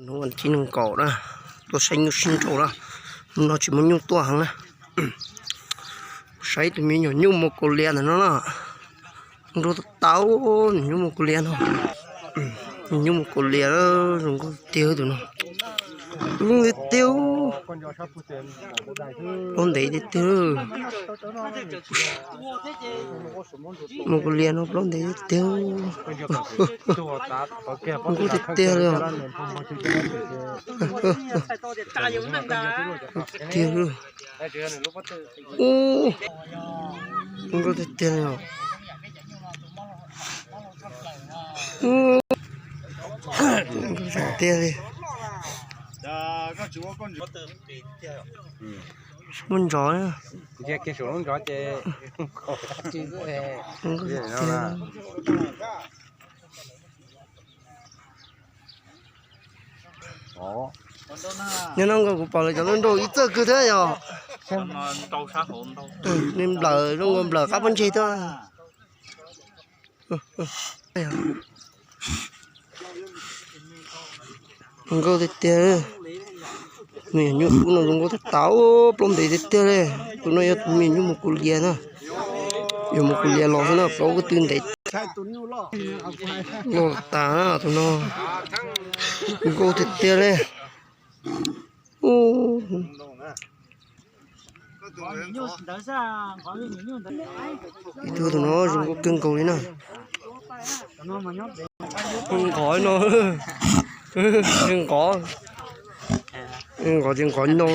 Hnub vas thib nees nkaum na, tuaj saib nyuj sib nraus na. Hnub no tsis muaj nyuj tuaj heev na. Saib tus me nyuam nyuj Mos Kaus Lias ntawm no na. Nrau tau tau, nyuam nyuj Mos Kaus Lias no. Nyuam nyuj Mos Kaus Lias zoo nkauj tiag tiag tus no. Zoo tiag tiag. Plaub ntev tiag tiag. Mos Kaus Lias no plaub ntev tiag tiag. Zoo nkauj tiag tiag li os. Tiag tiag. Ub, zoo nkauj tiag tiag li os. Ub, zoo nkauj tiag tiag li. Muaj ntsov na. Zoo nkauj tiag tiag. Nyob no nkaus kuv pom lawv cov nrau ib txawj kawg thiab yog. Nws nplawm zoo nkaus nplawm qab pob ntseg thiab. Zoo nkauj tiag tiag. Nws yog nyuj kub no zoo nkauj tiag tiag, plaub ntev tiag tiag li. Tus no yog tus me nyuam nyuj Mos Kaus Lias na. Yog Mos Kaus Lias los xwb na, plaub ko tw ntev loj tas na tus no. Zoo nkauj tiag tiag li. Ub, tus no zoo nkauj kawg nkaus li na. Nqov no, nqov, nqov ces nqov no.